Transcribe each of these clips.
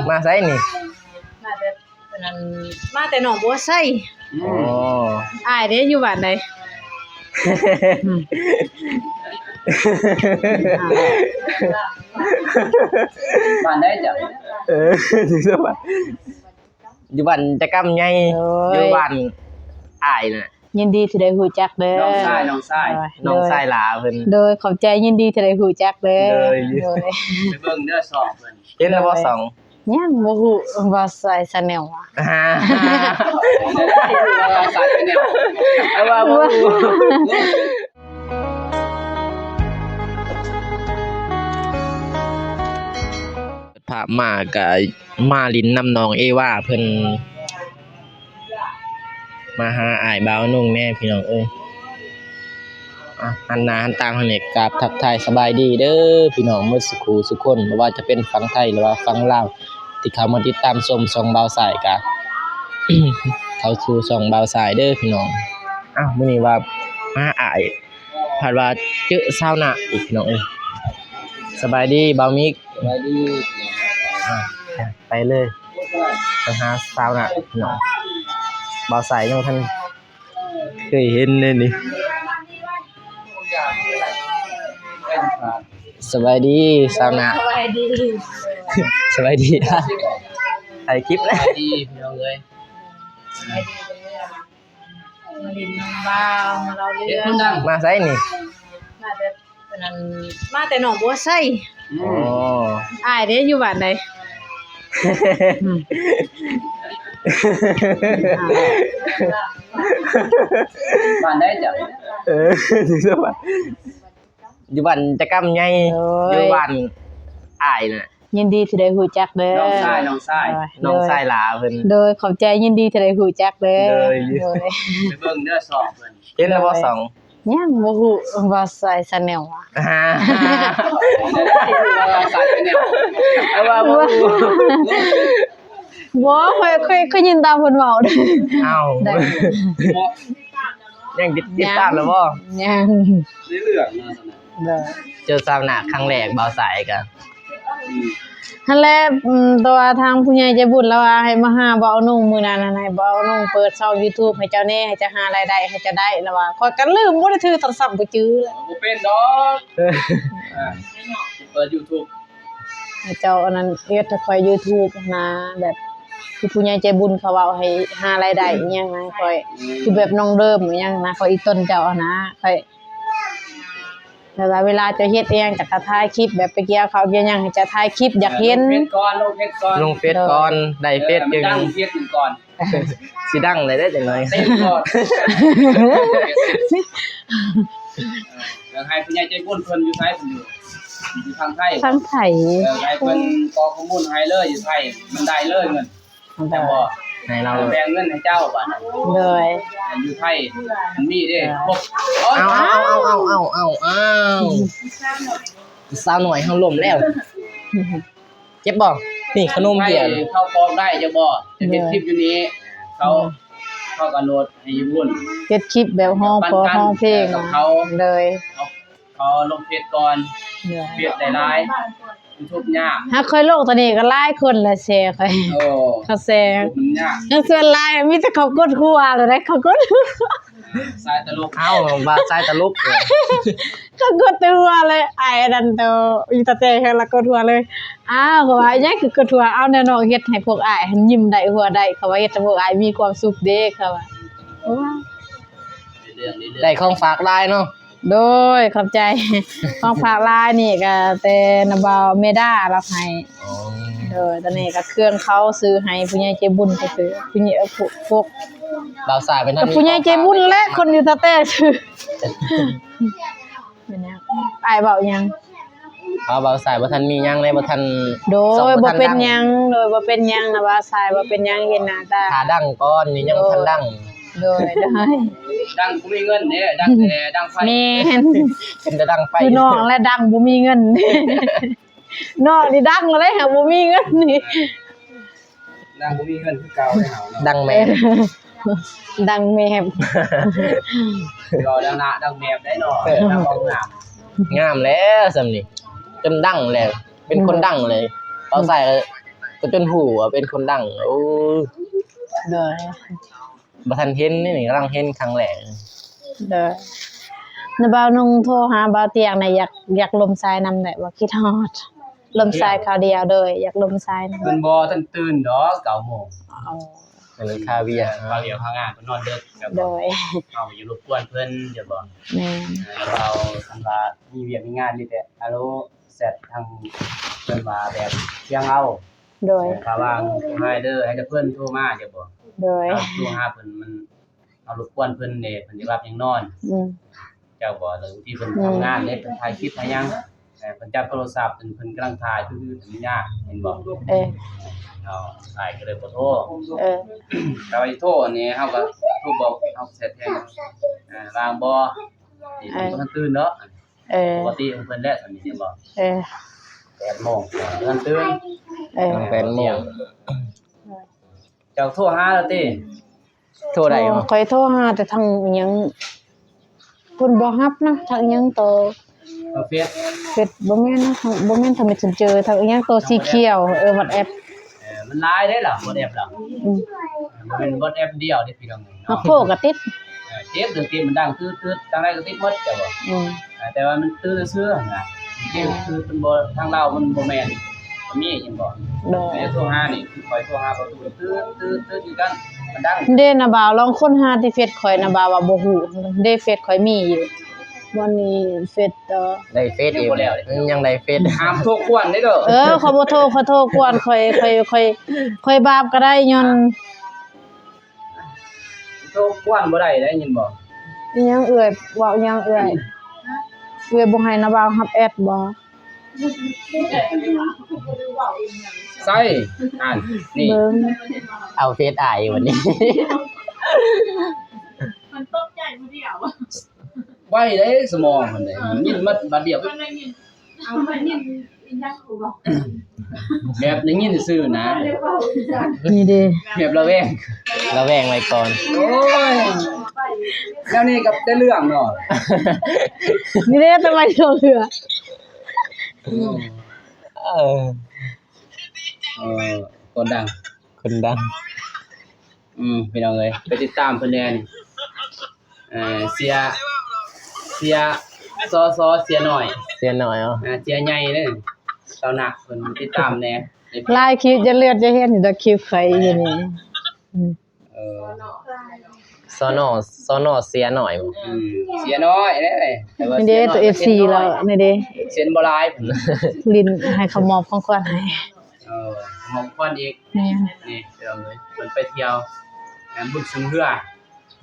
ມາໃສນີ້? ມາແຕ່ອັນນັ້ນ ມາແຕ່ໜອງບົວໄຊ. ອໍ ອ້າຍເດ້ຢູ່ບ້ານໃດ? ບ້ານໃດເຈົ້າ? ເອີ ຢູ່ບ້ານ ຢູ່ບ້ານຈະກຳໃຫຍ່. ໂດຍ ຢູ່ບ້ານອ້າຍນະ. ຍິນດີທີ່ໄດ້ຮູ້ຈັກເດີ ນ້ອງຊາຍ ນ້ອງຊາຍ ໂດຍ ນ້ອງຊາຍຫຼ້າເພິ່ນ. ໂດຍ ຂອບໃຈ ຍິນດີທີ່ໄດ້ຮູ້ຈັກເດີ. ໂດຍ ໂດຍ ໄປເບິ່ງເດີຊ່ອງເພິ່ນ. ເຫັນແລ້ວບໍ່ຊ່ອງ? ຍັງບໍ່ຮູ້ ວ່າຊາຍ Channel ຫວາ? ອ່າ ວ່າຊາຍ Channel ເອົາວ່າບໍ່ຮູ້. ພາບມາກະມາຫຼິ້ນນຳນ້ອງເອວາເພິ່ນ ມາຫາອ້າຍບ່າວນົງແດ່ພີ່ນ້ອງເອີຍ. ອ່ະ ຫັນໜ້າຫັນຕາທາງນີ້ ກາບທັກທາຍສະບາຍດີເດີພີ່ນ້ອງໝົດສູ່ຄູ່ສູ່ຄົນ ບໍ່ວ່າຈະເປັນຝັ່ງໄທ ຫຼືວ່າຝັ່ງລາວ ທີ່ເຂົ້າມາຕິດຕາມຊົມຊ່ອງບ່າວຊາຍ ກະເຂົ້າສູ່ຊ່ອງບ່າວຊາຍເດີພີ່ນ້ອງ. ອ້າວ ມື້ນີ້ວ່າມາຫາອ້າຍ ພັດວ່າເຈີສາວນະອີກພີ່ນ້ອງເອີຍ. ສະບາຍດີບ່າວມິກ. ສະບາຍດີ. ອ່າ ໄປເລີຍ ໄປຫາສາວນະພີ່ນ້ອງ. ບ່າວຊາຍຍັງບໍ່ທັນເຄີຍເຫັນເດ້ນີ້. ສະບາຍດີສາວນະ. ສະບາຍດີ ສະບາຍດີ. ຖ່າຍຄລິບ ສະບາຍດີພີ່ນ້ອງເອີຍ. ມາຫຼິ້ນນຳບ່າວ ມາເລົ່າເລື່ອງ. ມາໃສນີ້? ມາແຕ່ອັນນັ້ນ ມາແຕ່ໜອງບົວໄຊ. ອໍ ອ້າຍເດ້ຢູ່ບ້ານໃດ? ບ້ານໃດເຈົ້າ? ເອີ ຢູ່ບ້ານ ຢູ່ບ້ານຈະກຳໃຫຍ່. ໂດຍ ຢູ່ບ້ານອ້າຍນະ. ຍິນດີທີ່ໄດ້ຮູ້ຈັກເດີ ນ້ອງຊາຍ ນ້ອງຊາຍ ໂດຍ ນ້ອງຊາຍຫຼ້າເພິ່ນ. ໂດຍ ຂອບໃຈ ຍິນດີທີ່ໄດ້ຮູ້ຈັກເດີ. ໂດຍ ໂດຍ ໄປເບິ່ງເດີຊ່ອງເພິ່ນ. ເຫັນແລ້ວບໍ່ຊ່ອງ? ຍັງບໍ່ຮູ້ ວ່າຊາຍ Channel ຫວາ? ອ່າ ວ່າຊາຍ Channel ເອົາວ່າບໍ່ຮູ້. ບໍ່ ຂ້ອຍ ຂ້ອຍ ຂ້ອຍຍິນຕາມເພິ່ນເວົ້າ. ອ້າວ ໄດ້ ຍັງຕິດ ຕິດຕາມແລ້ວບໍ່? ຍັງ ໃນເລື່ອງນັ້ນນະ. ໂດຍ ເຈີສາວນະຄັ້ງແລກ ບ່າວຊາຍກະ ອືມ ຫັ້ນແຫຼະ. ອືມ ແຕ່ວ່າທາງຜູ້ໃຫຍ່ໃຈບຸນລາວວ່າໃຫ້ມາຫາບ່າວນົງ ມື້ນັ້ນຫັ້ນ ໃຫ້ບ່າວນົງເປີດຊ່ອງ YouTube ໃຫ້ເຈົ້າແດ່ ໃຫ້ເຈົ້າຫາລາຍໄດ້ໃຫ້ເຈົ້າໄດ້ ລາວວ່າ. ຂ້ອຍກະລືມ ບໍ່ໄດ້ຖືໂທລະສັບ ບໍ່ຈື່ແລ້ວ. ບໍ່ເປັນດອກ ອ່າ ເປີດ YouTube ໃຫ້ເຈົ້າອັນນັ້ນ ເຮັດໃຫ້ຂ້ອຍ YouTube ຫັ້ນນະ ແບບ ຄືຜູ້ໃຫຍ່ໃຈບຸນເຂົາເວົ້າໃຫ້ຫາລາຍໄດ້ອີ່ຫຍັງໃຫ້ຂ້ອຍ ອືມ ຄືແບບນ້ອງເດີມອີ່ຫຍັງນະ ຂ້ອຍອີ່ຕົນເຈົ້າຫັ້ນນະ ຂ້ອຍ ແບບວ່າເວລາເຈົ້າເຮັດອີ່ຫຍັງ ເຈົ້າກະຖ່າຍຄລິບ ແບບໄປກ່ຽວເຂົ້າກ່ຽວຫຍັງ ໃຫ້ເຈົ້າຖ່າຍຄລິບ ຢາກເຫັນ ເອີ ລົງເຟດກ່ອນ ລົງເຟດກ່ອນ ລົງເຟດກ່ອນ ໄດ້ເຟດຈຶ່ງ ເອີ ໃຫ້ມັນດັງ ເຟດກ່ອນ. ຊິດັງໄດ້ເດ້ຈັກໜ້ອຍ ເຕັມກ່ອນ. ເອີ ຢາກໃຫ້ຜູ້ໃຫຍ່ໃຈບຸນເພິ່ນຢູ່ໃສ? ເພິ່ນຢູ່ ຢູ່ທາງໄທ ທາງໄທ. ເອີ ໃຫ້ເພິ່ນກອກຂໍ້ມູນໃຫ້ເລີຍ ຢູ່ໄທມັນໄດ້ເລີຍເງິນ ແມ່ນບໍ່? ໃຫ້ລາວແບ່ງເງິນໃຫ້ເຈົ້າບາດ. ໂດຍ ຢູ່ໄທມັນມີເດ້ ເອີ ຄົບ. ເອົາ ເອົາ ເອົາ ສາວນ້ອຍເຮົາລົ້ມແລ້ວ. ເຈັບບໍ່? ນີ້ຂະໜົມເປຍ ເຂົາປອກໄດ້ຈັກບໍ່? ເຮັດຄລິບຢູ່ນີ້ ເຂົາ ເຂົາກະໂຫຼດໃຫ້ຢູ່ພຸ້ນ ເຮັດຄລິບແບບຮ້ອງພໍຮ້ອງເພງ. ໂດຍ ເຂົາ ເຂົາລົງເຟດກ່ອນ. ໂດຍ ເຟດໄດ້ຫຼາຍ ຢູທູບຍາກ. ຫາກຂ້ອຍລົງຕອນນີ້ກະຫຼາຍຄົນລະແຊຂ້ອຍ. ໂອ້ ເຂົາແຊ ມັນຍາກ ຫາກສ່ວນຫຼາຍມີແຕ່ເຂົາກົດຫົວແລ້ວໄດ໋ ເຂົາກົດ ສາຍຕະຫຼົກ. ເອົ້າ ວ່າສາຍຕະຫຼົກ ເຂົາກົດແຕ່ຫົວເລີຍ. ອ້າຍອັນນັ້ນໂຕ ອີຕາແຕແຮງລະກົດຫົວເລີຍ. ອ້າວ ເຂົາວ່າຫຍັງຄືກົດຫົວ? ເອົາແນວນ້ອງເຮັດໃຫ້ພວກອ້າຍຫັ້ນຍິ້ມໄດ້ຫົວໄດ້ ເຂົາວ່າເຮັດໃຫ້ພວກອ້າຍມີຄວາມສຸກເດ້ ເຂົາວ່າ. ໂອ້ຍ ໄດ້ຂອງຝາກຫຼາຍເນາະ. ໂດຍ ຂອບໃຈ. ຂອງຝາກຫຼາຍນີ້ກະແຕ່ນ້າບ່າວເມດາລາວໃຫ້. ອໍ ໂດຍ ຕອນນີ້ກະເຄື່ອງເຂົາຊື້ໃຫ້ຜູ້ໃຫຍ່ໃຈບຸນ ກະຄືຜູ້ໃຫຍ່ ເອີ ພວກ ພວກບ່າວຊາຍເພິ່ນ ກະຜູ້ໃຫຍ່ໃຈບຸນແຫຼະ ຄົນຢູ່ຕາແຕຊື້. ເປັນຫຍັງ? ອ້າຍເວົ້າຫຍັງ? ເວົ້າ ບ່າວຊາຍບໍ່ທັນມີຫຍັງເລີຍ ບໍ່ທັນ. ໂດຍ ບໍ່ເປັນຫຍັງ ໂດຍ ບໍ່ເປັນຫຍັງນະບ່າວຊາຍ ບໍ່ເປັນຫຍັງ ເຫັນໜ້າຕາ. ຖ້າດັງກ່ອນ ນີ້ຍັງບໍ່ທັນດັງ. ໂດຍ ໂດຍ ດັງບໍ່ມີເງິນເດ້ ດັງແຕ່ດັງໄຟ. ແມ່ນ ເປັນແຕ່ດັງໄຟ ຄືນ້ອງແລະດັງບໍ່ມີເງິນ. ນ້ອງນີ້ດັງແລ້ວເດ້ ຫາກບໍ່ມີເງິນນີ້. ດັງບໍ່ມີເງິນຄືເກົ່າເດ້ເຮົາເນາະ. ດັງແມບ ດັງແມບ. ກໍດັງໜ້າດັງແມບໄດ້ເນາະ. ເອີ ດັງອອກງາມ ງາມແລ້ວສ່ຳນີ້ ຈົນດັງແລ້ວ ເປັນຄົນດັງເລີຍ. ອືມ ບ່າວຊາຍກະ ກໍຈົນຮູ້ວ່າເປັນຄົນດັງ. ໂອ້ ໂດຍ ບໍ່ທັນເຫັນນີ້ ກຳລັງເຫັນຄັ້ງແລກ. ໂດຍ ນ້າບ່າວນົ່ງໂທຫາບ່າວຕຽງແດ່ ຢາກ ຢາກລົມຊາຍນຳແດ່ ວ່າຄິດຮອດ ລົມຊາຍຄາວດຽວ. ໂດຍ ຢາກລົມຊາຍນຳ. ເພິ່ນບໍ່ທັນຕື່ນດອກ ເກົ້າໂມງ. ອໍ ເພິ່ນຄາວຽກ ຄາວດຽວຄາງານ ເພິ່ນນອນເດິກ. ໂດຍ ເຮົາບໍ່ຢາກລົບກວນເພິ່ນ ເຈົ້າບໍ່? ແມ່ນ. ເອີ ເຮົາ ຄັນວ່າມີວຽກມີງານ ມີແຕ່ ອາໂລ ແຊັດທາງເພິ່ນວ່າແບບທຽງເອົາ. ໂດຍ ເອີ ຖ້າວ່າງໂທຫາເດີ ໃຫ້ແຕ່ເພິ່ນໂທມາ ເຈົ້າບໍ່? ໂດຍ ຖ້າໂທຫາເພິ່ນມັນ ເຮົາລົບກວນເພິ່ນເດ້ ເພິ່ນຊິຫຼັບຍັງນອນ. ອືມ ເຈົ້າບໍ່? ແລ້ວບາງທີເພິ່ນ ອືມ ທຳງານເດ້ ເພິ່ນຖ່າຍຄລິບຖ່າຍຫຍັງ ເອີ ເພິ່ນຈັບໂທລະສັບ ເພິ່ນ ເພິ່ນກຳລັງຖ່າຍ ຄື ຄື ຄື ຍາກ ເຫັນບໍ່? ເອີ ເຮົາ ອ້າຍກໍເລີຍບໍ່ໂທ. ເອີ ຖ້າວ່າຊິໂທນີ້ ເຮົາກໍໂທບອກ ເຮົາແຊັດແທນ ເອີ ວ່າງບໍ່? ນີ້ ເອີ ເພິ່ນບໍ່ທັນຕື່ນເນາະ. ເອີ ປົກກະຕິຂອງເພິ່ນແຫຼະ ສ່ຳນີ້ ເຫັນບໍ່? ເອີ ແປດໂມງ ເພິ່ນຕື່ນ. ເອີ ແປດໂມງ. ເຈົ້າໂທຫາແລ້ວຕິ? ໂທໄດ້ບໍ່? ຂ້ອຍໂທຫາແຕ່ທາງອີ່ຫຍັງ ເພິ່ນບໍ່ຮັບນະ ທາງອີ່ຫຍັງຕໍ່ ເຟສ ເຟສ ບໍ່ແມ່ນນະ ບໍ່ແມ່ນທຳອິດເຊັນເຈີ ທາງອີ່ຫຍັງຕໍ່ສີຂຽວ. ເອີ ວັອດແອັບ. ເອີ ມັນຫຼາຍເດ້ລະ ວັອດແອັບລະ. ອືມ ບໍ່ແມ່ນວັອດແອັບດຽວເດ້ພີ່ນ້ອງເນາະ. ໂພກະຕິດ. ເອີ ຕິດ ເລື່ອງຕິດ ມັນດັງຕຶດໆ ທາງໃດກໍຕິດໝົດ ເຈົ້າບໍ່? ອືມ ເອີ ແຕ່ວ່າມັນຕື່ນຊື່ໆຫັ້ນນະ. ເອີ ຄືເພິ່ນບໍ່ ທາງລາວມັນບໍ່ແມ່ນ ກໍມີ ເຫັນບໍ່? ໂດຍ ແຕ່ໂທຫານີ້ ຂ້ອຍໂທຫາປະຕູ ຕຶດໆໆຄືກັນ ມັນດັງ. ເດ້ ນ້າບ່າວລອງຄົ້ນຫາທີ່ເຟສຂ້ອຍ ນ້າບ່າວວ່າບໍ່ຮູ້ເດ້ ເຟສຂ້ອຍມີຢູ່. ວັນນີ້ເຟສ ເອີ ໄດ້ເຟສອີກ ຍັງໄດ້ເຟສ. ຫ້າມໂທກວນເດ້ເດີ. ເອີ ຂ້ອຍບໍ່ໂທ ຂ້ອຍໂທກວນ ຂ້ອຍ ຂ້ອຍ ຂ້ອຍ ຂ້ອຍບາບກໍໄດ້ ຍ້ອນ ໂທກວນບໍ່ໄດ້ໄດ໋ ຍິນບໍ່? ອີຫຍັງເອື້ອຍ ເວົ້າອີຫຍັງເອື້ອຍ? ເອື້ອຍບໍ່ໃຫ້ນ້າບ່າວຮັບແອັດບໍ່? ໃສ່ ຫັ້ນ ນີ້ ເບິ່ງ ເອົາເຟສອ້າຍຢູ່ບັດນີ້. ມັນຕົກໃຈຜູ້ດຽວ ໄວເດ້ສະໝອງຫັ້ນເດ້ ຍິນໝົດບາດດຽວ. ເອົາໄປຍິນ ອີຫຍັງ ແບບໄດ້ຍິນຊື່ນະ ນີ້ເດ້ ແບບລະແວງ ລະແວງໄວ້ກ່ອນ. ໂອ້ຍ ແນວນີ້ກໍໄດ້ເລື່ອງເນາະ. ນີ້ເດ້ ທຳໄມເຫຼືອ ເອີ ເອີ ຄົນດັງ ຄົນດັງ. ອືມ ພີ່ນ້ອງເອີຍ ໄປຕິດຕາມເພິ່ນແດ່ນີ້. ເອີ ເສຍ ເສຍ ສ ສ ເສຍນ້ອຍ ເສຍນ້ອຍ ເອີ ເສຍໃຫຍ່ເດ້. ຊາວນະເພິ່ນຕິດຕາມແດ່ ຫຼາຍຄລິບ ຢ່າເລືອດ ຢ່າເຫັນດອກຄລິບໄຟຢູ່ນີ້. ອືມ ເອີ ສ ນ ສ ນ ເສຍນ້ອຍ. ອືມ ເສຍນ້ອຍເດ້ ແຕ່ວ່າ ນີ້ເດ້ ເສຍນ້ອຍ ຕົວເອັຟຊີລາວນີ້ເດ້ ເຊັນບໍ່ຫຼາຍ ຫຼິ້ນໃຫ້ເຂົາມອບຂອງຂວັນໃຫ້. ເອີ ມອບຂອງຂວັນອີກ. ແມ່ນ ນີ້ພີ່ນ້ອງເອີຍ ເພິ່ນໄປທ່ຽວງານບຸນສຶງເຮືອ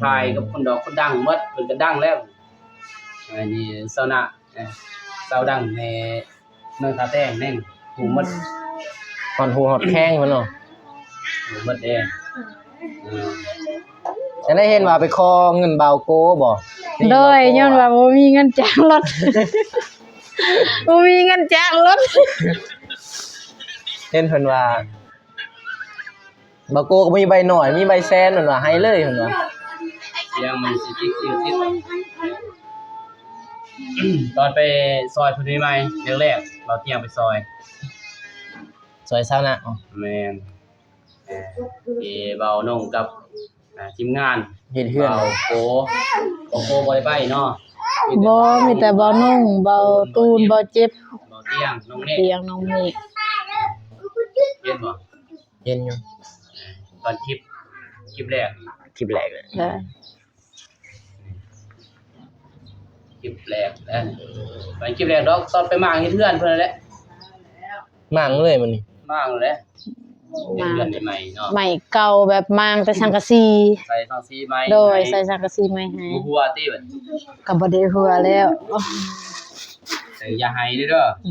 ຖ່າຍກັບຄົນດອກຄົນດັງໝົດ ເພິ່ນກໍດັງແລ້ວ. ອັນນີ້ຊາວນະ ຊາວດັງໃນເມືອງທ່າແຕງນີ້ ຮູ້ໝົດ ຮອດຮູ້ຮອດແຂ້ງເພິ່ນເນາະ ຮູ້ໝົດເດ້. ເອີ ຈັ່ງໃດເຫັນວ່າໄປຂໍເງິນບ່າວໂກບໍ່? ໂດຍ ຍ້ອນວ່າບໍ່ມີເງິນຈ້າງລົດ ບໍ່ມີເງິນຈ້າງລົດ. ເຫັນເພິ່ນວ່າ ບ່າວໂກກໍມີໃບໜ້ອຍ ມີໃບແສນ ເພິ່ນວ່າໃຫ້ເລີຍ ເພິ່ນວ່າ. ສຽງມັນຊິຈິກຊິວຊິດ ຕອນໄປຊອຍເພິ່ນໃໝ່ໆ ແລກໆ ບ່າວຕຽງໄປຊອຍ ຊອຍຊາວນະ. ແມ່ນ ເອີ ບ່າວນົ່ງກັບ ອ່າ ທີມງານເຮັດເຮືອນ ບ່າວໂກ ບ່າວໂກບໍ່ໄດ້ໄປເນາະ. ບໍ່ ມີແຕ່ບ່າວນົ່ງ ບ່າວຕູນ ບ່າວເຈັບ ບ່າວຕຽງ ນ້ອງເມກ ຕຽງ ນ້ອງເມກ. ເຫັນບໍ່? ເຫັນຢູ່ ຕອນຄລິບ ຄລິບແລກ ຄລິບແລກເລີຍ. ເອີ ຄລິບແລກ ເອີ ຕອນຄລິບແລກດອກ ຕອນໄປມ້າງເຮັດເຮືອນເພິ່ນນັ້ນແຫຼະ. ມ້າງເລີຍມື້ນີ້ ມ້າງເລີຍ ເຮັດເຮືອນໃໝ່ໆເນາະ. ໄມ້ເກົ່າ ແບບມ້າງແຕ່ສັງກະສີ ໃສ່ສັງກະສີໃໝ່. ໂດຍ ໃສ່ສັງກະສີໃໝ່ໃຫ້. ບໍ່ຮົ່ວຕິບັດນີ້? ກໍບໍ່ໄດ້ຮົ່ວແລ້ວ ແຕ່ຢ່າໄຫ້ເດີ.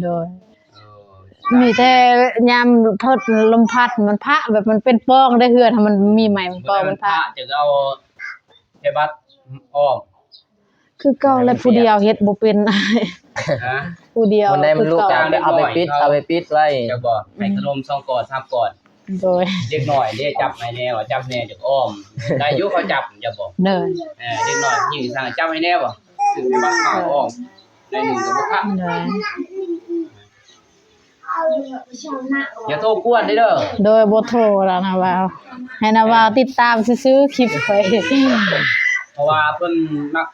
ໂດຍ ເອີ ມີແຕ່ຍາມພັດ ລົມພັດມັນພະ ແບບມັນເປັນປ່ອງເດ້ ເຮືອນມັນມີໄມ້ ມັນປ່ອງ ມັນພະ. ຈະເອົາແພບັດອ້ອມ ຄືເກົ່າແຫຼະ ຜູ້ດຽວເຮັດບໍ່ເປັນ. ຮະ? ຜູ້ດຽວ ມັນໄດ້ ມັນລຸກ ຄືເກົ່າ ເອົາໄປປິດ ເອົາໄປປິດໄວ້. ເຈົ້າບໍ່ ໃຫ້ຂະໜົມສອງກ້ອນສາມກ້ອນ. ໂດຍ ເດັກນ້ອຍເດ້ ຈັບໃຫ້ແດ່ ວ່າຈັບແດ່ ຈັກອ້ອມ ໄດ້ຢູ່ ເຂົາຈັບ ເຈົ້າບໍ່? ໂດຍ ເອີ ເດັກນ້ອຍຍິງສັ່ງຈັບໃຫ້ແດ່ບໍ່? ຄືວ່າອ້ອມ ໄດ້ໜຶ່ງກໍບໍ່ພະ. ໂດຍ ຢ່າໂທກວນເດີ. ໂດຍ ບໍ່ໂທແລ້ວນະວ່າວ ໃຫ້ນະວ່າວຕິດຕາມຊື່ໆ ຄລິບຂ້ອຍ ເພາະວ່າເພິ່ນມັກ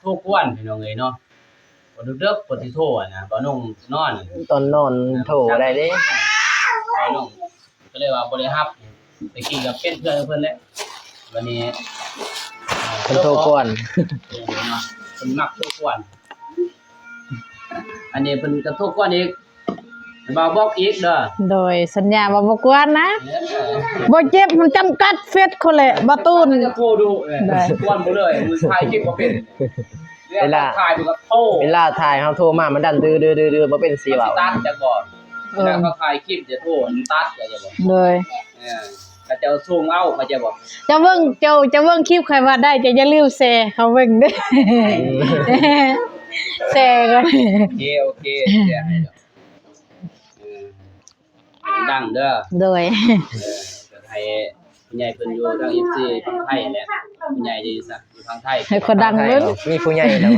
ໂທກວນ ພີ່ນ້ອງເອີຍເນາະ. ບໍ່ເດິກໆ ເພິ່ນຊິໂທຫັ້ນນະ ບ່າວນົງນອນ ຕອນນອນໂທບໍ່ໄດ້ເດ້ ບ່າວນົງ ກໍເລີຍວ່າບໍ່ໄດ້ຮັບ. ແຕ່ກີ້ກໍເປັນເພື່ອນເພິ່ນແຫຼະ ບັດນີ້ເພິ່ນໂທກວນ ເອີ ເນາະ ເພິ່ນມັກໂທກວນ. ອັນນີ້ເພິ່ນກໍໂທກວນອີກ ບ່າວບອກອີກເດີ. ໂດຍ ສັນຍາວ່າບໍ່ກວນນະ ເອີ ບໍ່ເຈັບ ມັນຈຳກັດເຟສຄົນແຫຼະ ບ່າວຕູນ ຈະໂທດຸ ເອີ ໂດຍ ກວນບໍ່ເລີຍ ຖ່າຍຄລິບບໍ່ເປັນ. ເວລາ ເວລາຖ່າຍມັນກໍໂທ ເວລາຖ່າຍເຮົາໂທມາ ມັນດັນດືໆໆ ບໍ່ເປັນຊິເວົ້າ ມັນຊິຕັດຈັກບໍ່. ເອີ ເວລາເຂົາຖ່າຍຄລິບຈະໂທມັນຕັດ ເຈົ້າໃຈບໍ່? ໂດຍ ເອີ ເຂົາເຈົ້າສົ່ງເອົາ ເຂົາເຈົ້າບອກ ເຈົ້າເບິ່ງ ເຈົ້າ ເຈົ້າເບິ່ງຄລິບຂ້ອຍວ່າໄດ້ ເຈົ້າຢ່າລືມແຊເຂົ້າເບິ່ງເດີ ແຊກ່ອນ. ໂອເຄ ໂອເຄ ແຊໃຫ້ດອກ. ເອີ ໃຫ້ດັງເດີ. ໂດຍ ເອີ ໃຫ້ຜູ້ໃຫຍ່ເພິ່ນຢູ່ທາງເອັຟຊີຝັ່ງໄທແຫຼະ ຜູ້ໃຫຍ່ທີ່ຢູ່ທາງໄທ ໃຫ້ຄົນດັງເບິ່ງ ມີຜູ້ໃຫຍ່ແລ້ວ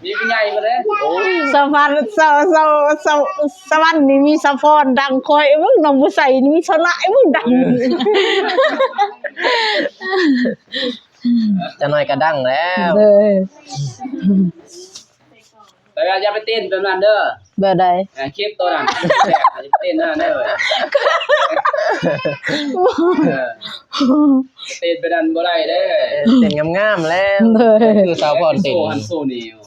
ມີຜູ້ໃຫຍ່ມາເລີຍ. ໂອ້ ສະຫວັນ ສະ ສະ ສະ ສະຫວັນນີ້ມີສະພອນດັງ ຂ້ອຍເບິ່ງ ໜອງບົວໄຊນີ້ມີສະຫຼາຍເບິ່ງດັງ ຈັກໜ້ອຍກໍດັງແລ້ວ. ໂດຍ ແຕ່ວ່າຢ່າໄປເຕັ້ນແບບນັ້ນເດີ. ແບບໃດ? ເອີ ຄລິບໂຕນັ້ນ ຢ່າໄປເຕັ້ນນັ້ນເດີ. ເອີ ເຕັ້ນແບບນັ້ນບໍ່ໄດ້ເດ້ ເຕັ້ນງາມໆແລ້ວ. ໂດຍ ຄືສາວພອນເຕັ້ນ ໂຊຫັ້ນໂຊນີ້ ເອີ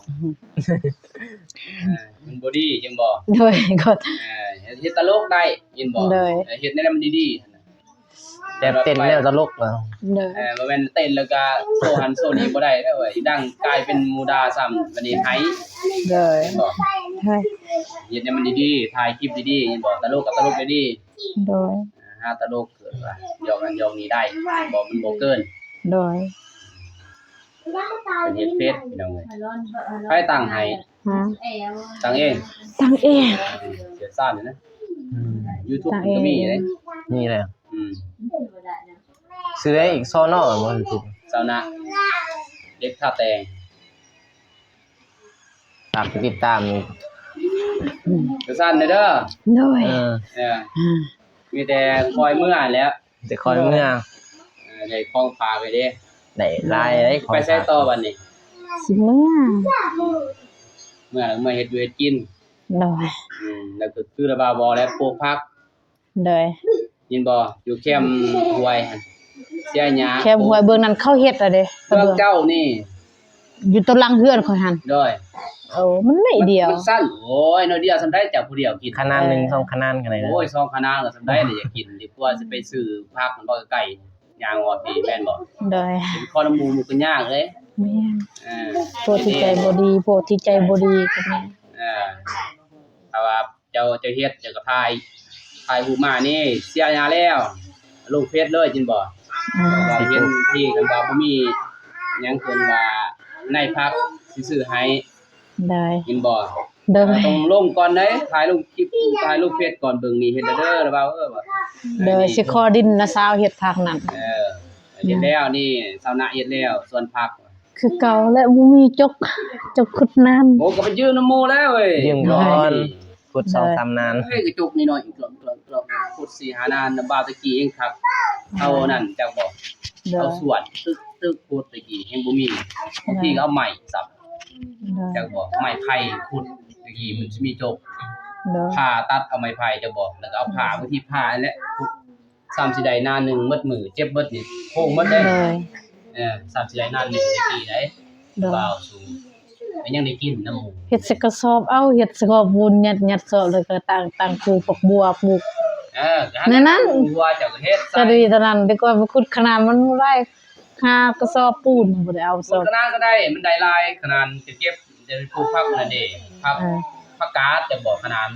ມັນບໍ່ດີ ເຫັນບໍ່? ໂດຍ ກໍ ເອີ ເຮັດຕະຫຼົກໄດ້ ເຫັນບໍ່? ໂດຍ ເຮັດແນວໃດມັນດີໆ ແບບເຕັ້ນແນວຕະຫຼົກເນາະ. ໂດຍ ເອີ ບໍ່ແມ່ນເຕັ້ນແລ້ວກະໂຊຫັ້ນໂຊນີ້ບໍ່ໄດ້ເດີເວີຍ ດັງກາຍເປັນໝູ່ດ່າຊ້ຳ ບັດນີ້ໄຫ້. ໂດຍ ເຫັນບໍ່? ເຮັດໃຫ້ມັນດີໆ ຖ່າຍຄລິບດີໆ ເຫັນບໍ່? ຕະຫຼົກກໍຕະຫຼົກດີໆ. ໂດຍ ຫາຕະຫຼົກ ຢອກນັ້ນຢອກນີ້ໄດ້ ບໍ່ ມັນບໍ່ເກີນ. ໂດຍ ເປັນເຮັດເຟສ ພີ່ນ້ອງເອີຍ. ໃຜຕັ້ງໃຫ້? ຮະ? ຕັ້ງເອງ? ຕັ້ງເອງ. ເອີ ຊ່ຽວຊານຢູ່ນະ. ອືມ ຢູທູບ ຕັ້ງເອງ ກໍມີເດ້. ມີແຫຼະ. ອືມ ຊື່ໃດອີກ? ຊໍນໍ ບໍ່ຖືກ ຊາວນະ ເດັກທ່າແຕງ. ຝາກໄປຕິດຕາມອີກ. ອືມ ວ່າຊັ້ນເດີ. ໂດຍ ເອີ ເອີ ອືມ ມີແຕ່ຄອຍເມືອແຫຼະ ແຕ່ຄອຍເມືອ. ເອີ ໄດ້ຂອງຝາກໄປເດ້ ໄດ້ຫຼາຍເດ້. ໄປໃສຕໍ່ບັດນີ້? ຊິເມືອ ເມືອ ເມືອເຮັດຢູ່ເຮັດກິນ. ໂດຍ ອືມ ແລ້ວກໍຄືລະບ່າວບອກແຫຼະ ປູກຜັກ. ໂດຍ ເຫັນບໍ່? ຢູ່ແຄມຫ້ວຍຫັ້ນ ເສຍຫຍ້າ. ແຄມຫ້ວຍເບື້ອງນັ້ນເຂົາເຮັດລະເດ້ ເບື້ອງເຈົ້ານີ້ ຢູ່ຕາຫຼັງເຮືອນຂ້ອຍຫັ້ນ. ໂດຍ ໂອ້ ມັນໜ້ອຍດຽວ ມັນສັ້ນ. ໂອ້ຍ ໜ້ອຍດຽວສ່ຳໃດ ເຈົ້າຜູ້ດຽວກິນ. ຄະນານໜຶ່ງ ເອີ ສອງຄະນານກໍໄດ້. ໂອ້ຍ ສອງຄະນານກໍສ່ຳໃດລະ ຢາກກິນ ດີກວ່າຊິໄປຊື້ຜັກ ມັນບໍ່ໄກ ຍ່າງຮອດພີ້ ແມ່ນບໍ່? ໂດຍ ເປັນຄົນນຳໝູ່ ໝູ່ກໍຍາກເດ້. ແມ່ນ ເອີ ພວກທີ່ໃຈບໍ່ດີ ພວກທີ່ໃຈບໍ່ດີກໍແມ່ນ. ເອີ ຖ້າວ່າ ເຈົ້າ ເຈົ້າເຮັດ ເຈົ້າກໍຖ່າຍ ຖ່າຍຮູບມານີ້ ເສຍຫຍ້າແລ້ວ ລົງເຟສເລີຍ ເຫັນບໍ່? ອືມ ວ່າເຫັນທີ່ ຄັນວ່າບໍ່ມີຫຍັງ ເພິ່ນວ່ານາຍພັກຊິຊື້ໃຫ້. ໂດຍ ເຫັນບໍ່? ໂດຍ ຕ້ອງລົງກ່ອນເດ້ ຖ່າຍລົງຄລິບ ຖ່າຍລົງເຟສກ່ອນ ເບິ່ງນີ້ເຮັດແລ້ວເດີ ລະບ່າວເອີຍວ່າ. ໂດຍ ຊິຂໍດິນນ້າສາວເຮັດຜັກນັ້ນ. ເອີ ເຮັດແລ້ວນີ້ ສາວນະເຮັດແລ້ວ ສວນຜັກ. ຄືເກົ່າແຫຼະ ບໍ່ມີຈົກ ຈົກຂຸດນານ. ໂອ້ ກໍໄປຢືມນຳໝູ່ແລ້ວເວີຍ ຢືມກ່ອນ ຂຸດສອງສາມນານ. ເອີຍ ກະຈົກນ້ອຍໆ ກະຈຸກ ກະຈຸກ ກະຈຸກ ຂຸດສີ່ຫ້ານານ ນຳບ່າວແຕ່ກີ້ເອງຄັກ. ເອົານັ້ນຈັກບໍ່? ໂດຍ ເອົາສວນຕຶກໆ ຂຸດແຕ່ກີ້ແຮງບໍ່ມີ. ບາງທີກໍເອົາໄມ້ສັບ ໂດຍ ຈັກບໍ່? ໄມ້ໄຜ່ຂຸດ ແຕ່ກີ້ມັນຊິມີຈົກ. ໂດຍ ຜ່າຕັດເອົາໄມ້ໄຜ່ ຈັກບໍ່? ແລ້ວກໍເອົາຜ່າ ບາງທີຜ່າຫັ້ນແຫຼະ ຂຸດ ຊ້ຳຊິໄດ້ນານໜຶ່ງໝົດມື້ ເຈັບເບິດນີ້ໂພງໝົດເດ້. ໂດຍ ເອີ ຊ້ຳຊິໄດ້ນານໜຶ່ງແຕ່ກີ້ໃດ. ໂດຍ ບ່າວສູງ ກໍຍັງໄດ້ກິນນຳໝູ່. ເຮັດໃສ່ກະສອບເອົາ ເຮັດໃສ່ກະສອບປູນ ຍັດ ຍັດສອບ ແລ້ວກໍຕັ້ງ ຕັ້ງປູກຜັກບົວ ປູກ. ເອີ ໃນນັ້ນ ບົວເຈົ້າກໍເຮັດໃສ່ ກໍດີເທົ່ານັ້ນ. ແຕ່ກ່ອນໄປຂຸດຂະໜານມັນບໍ່ໄດ້ ຫາກະສອບປູນ ບໍ່ໄດ້ເອົາສອບ. ຂະໜານກໍໄດ້ ມັນໄດ້ຫຼາຍ ຂະໜານຈະເກັບ ຈະໄປປູກຜັກນັ້ນເດ້ ຜັກ ເອີ ຜັກກາດ ຈະບອກຂະໜານ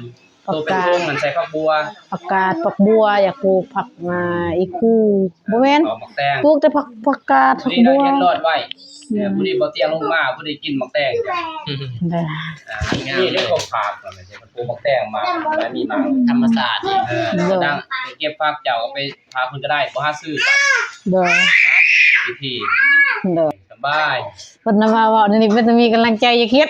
ຜັກກາດ ໂຕເປັນໂພງມັນໃສ່ຜັກບົວ ຜັກກາດ ຜັກບົວ ຢາກປູກຜັກ ອ່າ ອີຄູ ບໍ່ແມ່ນ ເອົາໝາກແຕງ ປູກແຕ່ຜັກ ຜັກກາດ ຜັກບົວ ເຮັດລອດໄວ້. ເອີ ອືມ ຜູ້ນີ້ບໍ່ຕຽງລົງມາ ຜູ້ນີ້ກິນໝາກແຕງ. ໂດຍ ອ່າ ນີ້ເລື່ອງຂອງຜັກ ມັນຊິປູກໝາກແຕງມາ ມັນມີມາທຳມະຊາດ. ເອີ ໂດຍ ເກັບຜັກເຈົ້າເອົາໄປ ພາເພິ່ນກໍໄດ້ ບໍ່ຫາຊື້. ໂດຍ ວິທີ ໂດຍ ສະບາຍ. ເພິ່ນນະວ່າເວົ້າແນວນີ້ເພິ່ນຈະມີກຳລັງໃຈຢາກເຮັດ.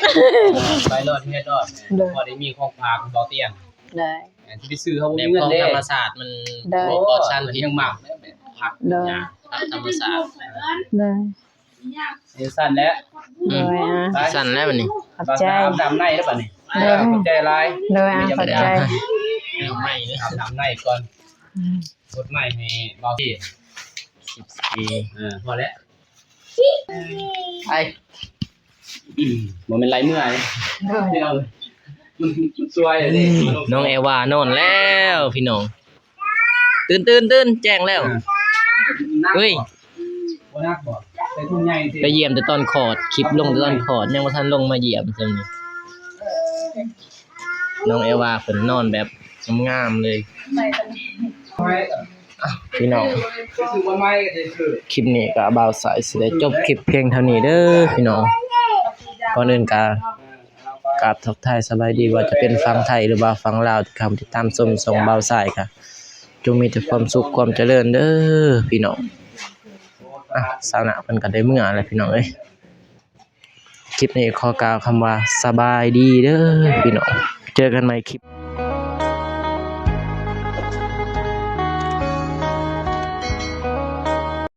ໄປໂລດ ເຮັດໂລດ. ໂດຍ ພໍໄດ້ມີຂອງຝາກເບົາຕຽງ. ໂດຍ ທີ່ໄປຊື້ເຮົາບໍ່ມີເງິນເດ້ ແບບຂອງທຳມະຊາດມັນ ໂດຍ ບໍ່ປອດສານພິດ ຍັງມັກແບບຜັກ ໂດຍ ຫຍ້າ ຜັກທຳມະຊາດ ໂດຍ ເຮັດຊັ້ນແຫຼະ ອືມ ໂດຍ ອ່າ ໄປ ສັ້ນແລ້ວບັດນີ້ ຂອບໃຈ ອາບນ້ຳໃນແລ້ວບັດນີ້ ໂດຍ ຂອບໃຈຫຼາຍ ໂດຍ ອ່າ ຂອບໃຈ ອາບນ້ຳໃນກ່ອນ ອືມ ກົດໄມ້ໃຫ້ເບົາເທ ສິບສີ່ ເອີ ພໍແລ້ວ ໄປ ອືມ ບໍ່ແມ່ນໄລ່ເມື່ອຍ ໂດຍ ພີ່ນ້ອງ ມັນ ມັນຊ່ວຍເດ້ ອືມ ນ້ອງແອວານອນແລ້ວພີ່ນ້ອງ ຕື່ນໆໆ ແຈ້ງແລ້ວ ເອີ ເຮີ້ຍ ບໍ່ໜັກບໍ່ ໃສ່ຖົງໃຫຍ່ ໄປຢ້ຽມແຕ່ຕອນຄອດ ຄລິບລົງແຕ່ຕອນຄອດ ຍັງບໍ່ທັນລົງມາຢ້ຽມຊ້ຳນີ້ ນ້ອງແອວາເພິ່ນນອນແບບງາມໆເລີຍ ພີ່ນ້ອງ ຄລິບນີ້ກໍບ່າວສາຍຊິໄດ້ຈົບຄລິບພຽງເທົ່ານີ້ເດີພີ່ນ້ອງ ກ່ອນອື່ນກໍກາບທັກທາຍສະບາຍດີ ບໍ່ວ່າຈະເປັນຝັ່ງໄທ ຫຼືວ່າຝັ່ງລາວ ທີ່ເຂົ້າມາຕິດຕາມຊົມຊ່ອງບ່າວສາຍ ກໍຈົ່ງມີແຕ່ຄວາມສຸກຄວາມຈະເລີນເດີພີ່ນ້ອງ ອ່ະ ຊາວນາເພິ່ນກໍໄດ້ເມືອແລ້ວພີ່ນ້ອງເອີຍ ຄລິບນີ້ຂໍກ່າວຄຳວ່າສະບາຍດີເດີພີ່ນ້ອງ ເຈີກັນໃໝ່ຄລິບ